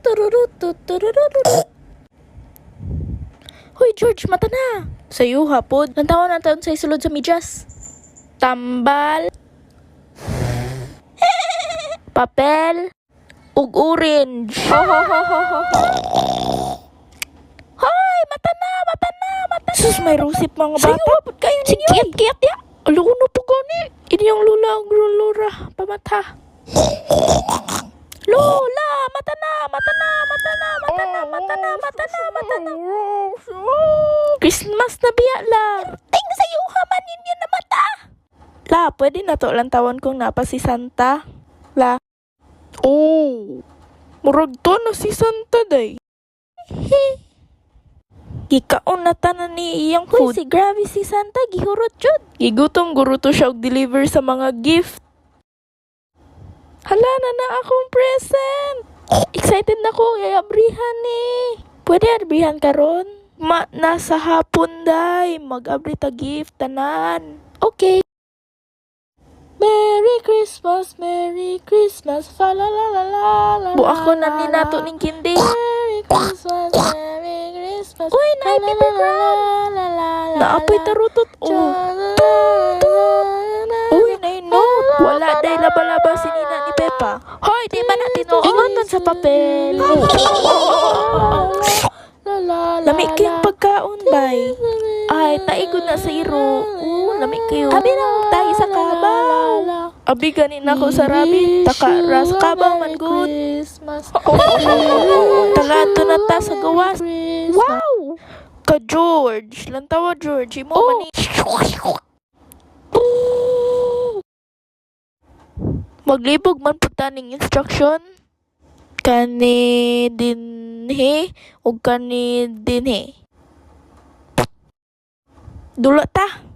Tururut, tururut. Hoy, George, mata na. Sayo, hapon. Lantawa na taon sa isulod sa medyas. Tambal. Papel. Ug orange. Ho, ho, ho, ho, ho. Hoy, mata na, mata na, mata na. Sus, may rusip mga bata. Sayo, hapon kayo ninyo. Kiyat, kiyat, ya. Alo na po gani. Inyong lula ang lura. Pamata. Lola, mata na, mata na, mata na, mata na, mata na, mata na, mata na. Christmas na biya la. Ting sa iyo man ninyo na mata. La, pwede na to lang tawon kung napa si Santa. La. Oh. Murag to na si Santa day. Gikaon na tanan ni iyang food. Uy, si grabe si Santa, gihurot jud. Gigutom guro to siya og deliver sa mga gift. Hala na na akong present. Excited na ko kay abrihan ni. Pwede abrihan karon? Ma nasa hapon day, mag-abri ta gift tanan. Okay. Merry Christmas, Merry Christmas, fa la la la la la. Buak ko na ni nato ning kindi. Merry Christmas, Merry Christmas. Uy, naay paper crown. Naapoy tarutot oh. Uy, nay note. Wala day laba-laba si Nina ni Pepa. Hoy, di man natin tinuod. Ingon man sa papel. Lami kayong pagkaon, bay. Ay, taigod na sa iro. Oo, lami kayo. Abi na tayo sa kabaw. Abi ganin ako sa rabbit. Taka ra sa kabaw man good. Talato na ta sa gawas. Wow! Ka George. Lantawa George. Imo man ni. Maglibog man pud ta ning instruction. Kani dinhi ug kani dinhi. Dula ta.